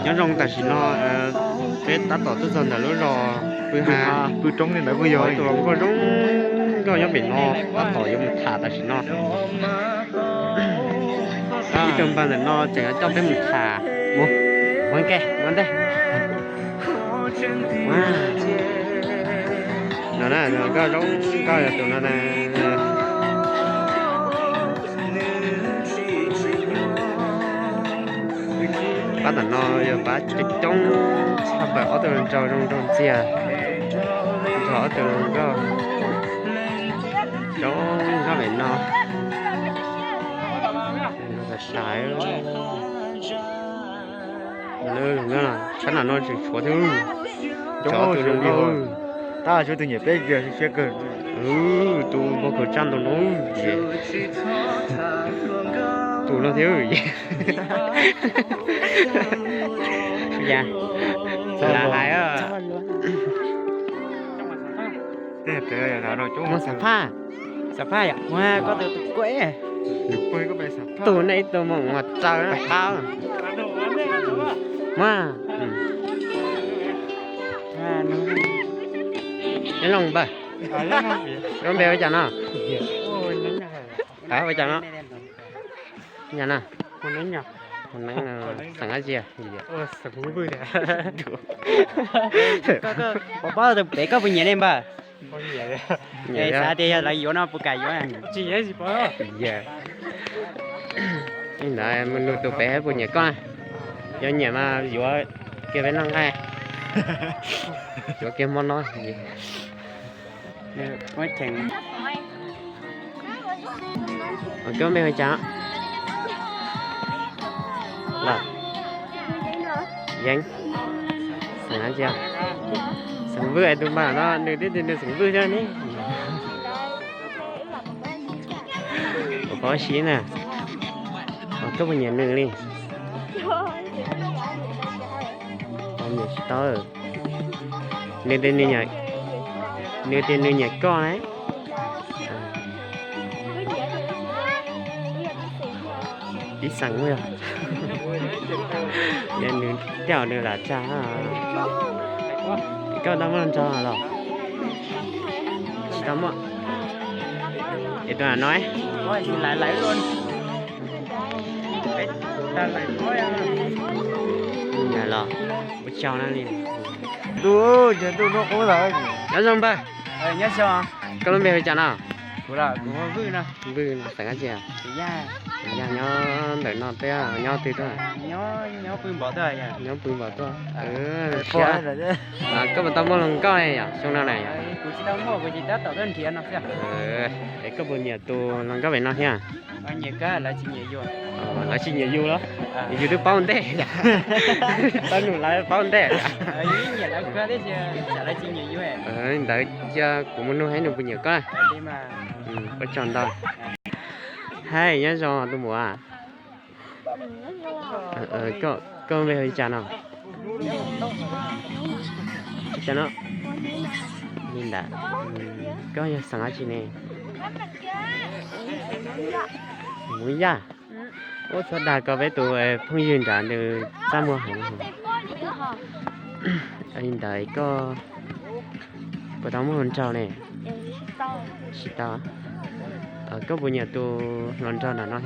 Nyob zoo tam sim no, peb tab tom tuaj txog ntawm lub zos pw ha, pw roob li ntawd kuj yog ib tug hluas nkauj zoo nkauj nyob pem no, tab tom yuav mus tham tam sim no. Ib tug npawg ntawm no tseem yuav coj peb mus tham. Mus, ua ke ua ntej. No na, hluas nkauj zoo nkauj yog tus no na. Pab tom no yog pab coob coob tshaj plaws, ob tug hluas nraug zoo nraug ntxiag, nrog ob tug hluas nkauj zoo nkauj pem no. Sab nam no tseem tshuav thiab, cov tus zoo nkauj. Tab tus tus nyiam peb kiag siab kawg, tus npau khaum tsaj ntoo no, tus no thiab. Hais, Muaj Xam Phaj, Xam Phaj yom, ua koj tus tus kuaj, tus nej ib tug mus ua raws qab. Muaj, nyob zoo npawg, koj npe ua cas no? Ua cas no? Ua cas no? Xeem dab tsi? Pom pom tus pem koj puas nyiam ne npawg? Xav tias yog lawv yuav no puas kam yuav? Ntawd mus nug tus pem puas nyiam koj na. Yog nyiam mas yuav kiag peb noj nqaij, yuav kiag hmo no. Koj npe hu cas? Los, Yeeb. Xeem dab tsi? Xeem Vwj. Tus npawg no nws twb tias nws xeem Vwj thiab ne. Ua koj sib na, koj puas nyiam nws li? Nyiam tsis tau. Nws tias nws, nws tias nws nyiam koj ne. Ib xeem yog, nws tej zaum nws lam tsa. Koj tau muaj hluas nraug los? Tsis tau muaj. Es tus no? Los ua tsaug na li. Nyob zoo npawg. Koj lub npe hu cas no? Vwj no. Xeem dab tsi? Yog nyob ntawm no thiab nyob twg tuaj? Nyob pw npaum tuaj. Siab. Koj puas tau muaj hluas nkauj yom xyoo no na yom? Es koj puas nyiam tus hluas nkauj pem no thiab? Lawv tsis nyiam yus los? Yus twb paub ntej. Tau nug lawv paub ntej. Ntawd cia kuv mus nug saib nws puas nyiam koj. Ua tsaug ntau. Hais, nyob zoo tus muam. Koj npe hu li cas no? Li ntawd. Koj yog xeem dab tsi ne? Hmoob Yaj. Ub, txhob dag ko, peb tus phooj ywg nrad nws txaj muag heev. Li ntawd koj puas tau muaj hluas nraug ne? Tsis tau. Koj puas nyiam tus hluas nraug nram no thiab?